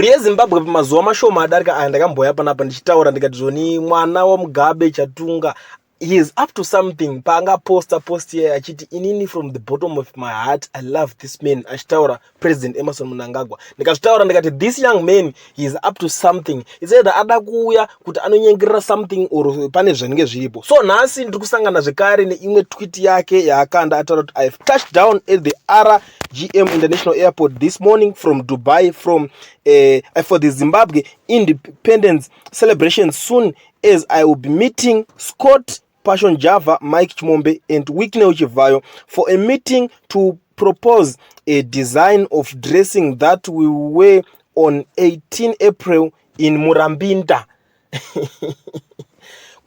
Mhuri yeZimbabwe, pamazuva mashoma adarika aya ndakambouya panapa ndichitaura ndikati zvoni mwana waMugabe Chatunga, he is up to something. Paangaposta post iye achiti, "Inini from the bottom of my heart I love this man," achitaura President Emmerson Mnangagwa. Ndikazvitaura ndikati this young man, he is up to something. It's either ada kuuya kuti anonyengerera something or pane zvanenge zviripo. So nhasi ndiri kusangana zvekare neimwe tweet yake yaakanda ataura kuti, "I have touched down at the RGM International Airport this morning from Dubai from for the Zimbabwe independence celebration, soon as I will be meeting Scott Passion Java, Mike Chimombe and Wicknell Chivayo for a meeting to propose a design of dressing that we wear on 18 April in Murambinda."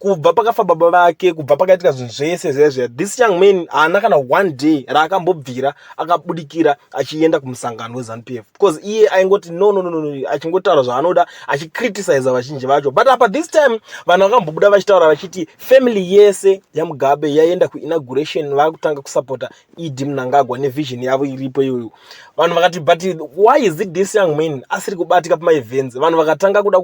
Kubva pakafa baba vake, kubva pakaitika zvinhu zvese zvezve, this young man haana kana one day raakambobvira akabudikira achienda kumusangano weZANU PF, because iye aingoti no, no, no, no, achingotaura zvaanoda, achicriticiza vazhinji vacho. But apa this time vanhu vakambobuda vachitaura vachiti family yese yaMugabe yaenda kuinauguration, vakutanga kusapota ED Mnangagwa nevision yavo iripo iyoyo. Vanhu vakati, "But why is it this young man asiri kubatika pamaevents?" Vanhu vakatanga kuda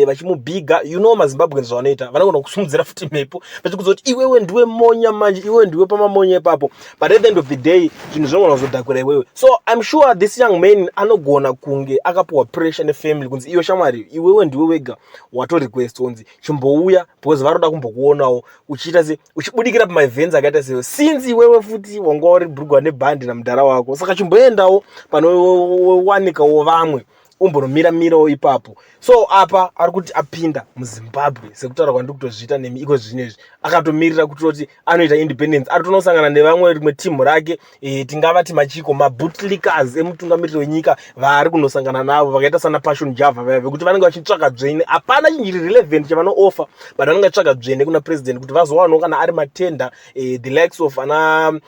vachimubhiga. You know maZimbabweans zvavanoita, vanogona kusumudzira futi mhepo vachikudza kuti iwewe ndiwe monya manje, iwewe ndiwe pamamonya ipapo. But at the end of the day zvinhu zvinogona kuzodhakwira iwewe. So I'm sure this young man anogona kunge akapiwa pressure nefamily kunzi, "Iwe shamwari, iwewe ndiwe wega watorequest kunzi chimbouya," because varoda kumbokuonawo uchiita se uchibudikira pamaevents akaita seyo, since iwewe futi wanga uri bhurugwa nebhandi namudhara wako. Saka chimboendawo panowanikawo vamwe, umbonomira-mirawo ipapo. So apa ari kuti apinda muZimbabwe, sekutaura kwandiri kutozviita nemi iko zvinezvi, akatomirira kutoti anoita independence. Ari tonosangana nevamwe, rimwe timu rake, tingavati machiko mabootlickers emutungamiriri wenyika vaari kunosangana navo, vakaita sana Passion Java vaya, vekuti vanenge vachitsvaga dzvene. Hapana chinhu chiri relevant chavanooffer, but vanenge vachitsvaga dzvene kuna president kuti vazowanawo kana ari matender, the likes of ana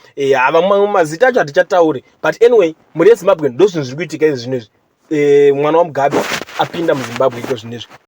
vamwe mazita acho hatichatauri. But anyway, mhuri yeZimbabwe, ndo zvinhu zviri kuitika izvi zvinezvi. Mwana waMugabe apinda muZimbabwe iko zvinezvi.